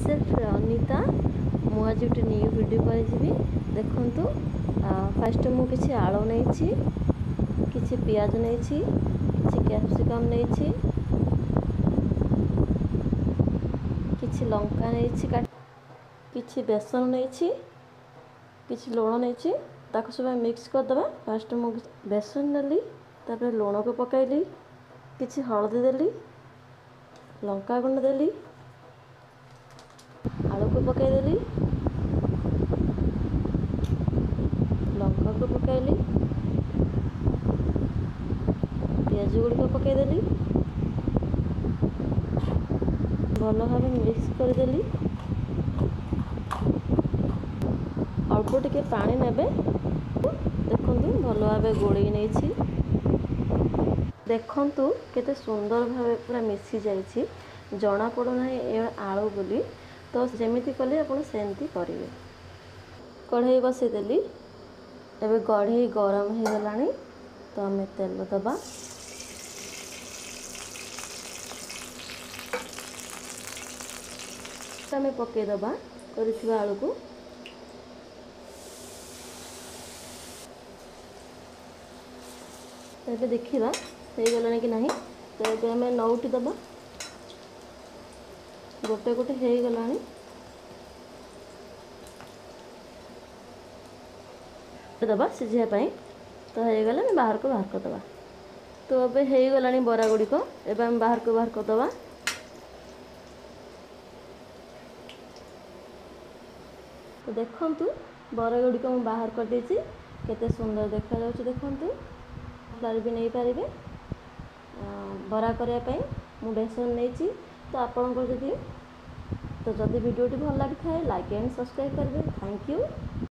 ମାଇସେଲ୍ଫ ଅନିତା। ମୁଁ ଆଜି ଗୋଟେ ନ୍ୟୁ ଭିଡ଼ିଓ କରିଯିବି। ଦେଖନ୍ତୁ, ଫାଷ୍ଟ ମୁଁ କିଛି ଆଳୁ ନେଇଛି, କିଛି ପିଆଜ ନେଇଛି, କିଛି କ୍ୟାପ୍ସିକମ୍ ନେଇଛି, କିଛି ଲଙ୍କା ନେଇଛି, କିଛି ବେସନ ନେଇଛି, କିଛି ଲୁଣ ନେଇଛି। ତାକୁ ସବୁ ମିକ୍ସ କରିଦେବା। ଫାଷ୍ଟ ମୁଁ ବେସନ ନେଲି, ତାପରେ ଲୁଣକୁ ପକାଇଲି, କିଛି ହଳଦୀ ଦେଲି, ଲଙ୍କା ଗୁଣ୍ଡ ଦେଲି, ଆଳୁକୁ ପକାଇଦେଲି, ଲଙ୍କାକୁ ପକାଇଲି, ପିଆଜ ଗୁଡ଼ିକ ପକାଇଦେଲି, ଭଲ ଭାବେ ମିକ୍ସ କରିଦେଲି। ଅଳ୍ପ ଟିକେ ପାଣି ନେବେ। ଦେଖନ୍ତୁ, ଭଲ ଭାବେ ଗୋଳେଇ ନେଇଛି। ଦେଖନ୍ତୁ, କେତେ ସୁନ୍ଦର ଭାବେ ପୁରା ମିଶି ଯାଇଛି, ଜଣାପଡ଼ୁନାହିଁ ଏ ଆଳୁ ବୋଲି। ତ ଯେମିତି କଲେ ଆପଣ ସେମିତି କରିବେ। କଢ଼େଇ ବସେଇଦେଲି। ଏବେ କଢ଼େଇ ଗରମ ହେଇଗଲାଣି, ତ ଆମେ ତେଲ ଦେବା। ଆମେ ପକାଇଦେବା କରିଥିବା ଆଳୁକୁ। ଏବେ ଦେଖିବା ହେଇଗଲାଣି କି ନାହିଁ। ତ ଏବେ ଆମେ ନଉଟି ଦେବା। ଗୋଟେ ଗୋଟେ ହେଇଗଲାଣି। ଦେବା ସିଝିବା ପାଇଁ। ତ ହେଇଗଲେ ଆମେ ବାହାରକୁ ବାହାର କରିଦେବା। ତ ଏବେ ହେଇଗଲାଣି ବରା ଗୁଡ଼ିକ, ଏବେ ଆମେ ବାହାରକୁ ବାହାର କରିଦେବା। ତ ଦେଖନ୍ତୁ, ବରା ଗୁଡ଼ିକ ମୁଁ ବାହାର କରିଦେଇଛି। କେତେ ସୁନ୍ଦର ଦେଖାଯାଉଛି ଦେଖନ୍ତୁ। ମସଲାରେ ବି ନେଇପାରିବେ। ବରା କରିବା ପାଇଁ ମୁଁ ବେସନ ନେଇଛି। ତ ଆପଣଙ୍କର ଯଦି ତ ଯଦି ଭିଡ଼ିଓଟି ଭଲ ଲାଗିଥାଏ, ଲାଇକ୍ ଆଣ୍ଡ ସବସ୍କ୍ରାଇବ୍ କରିବେ। Thank you.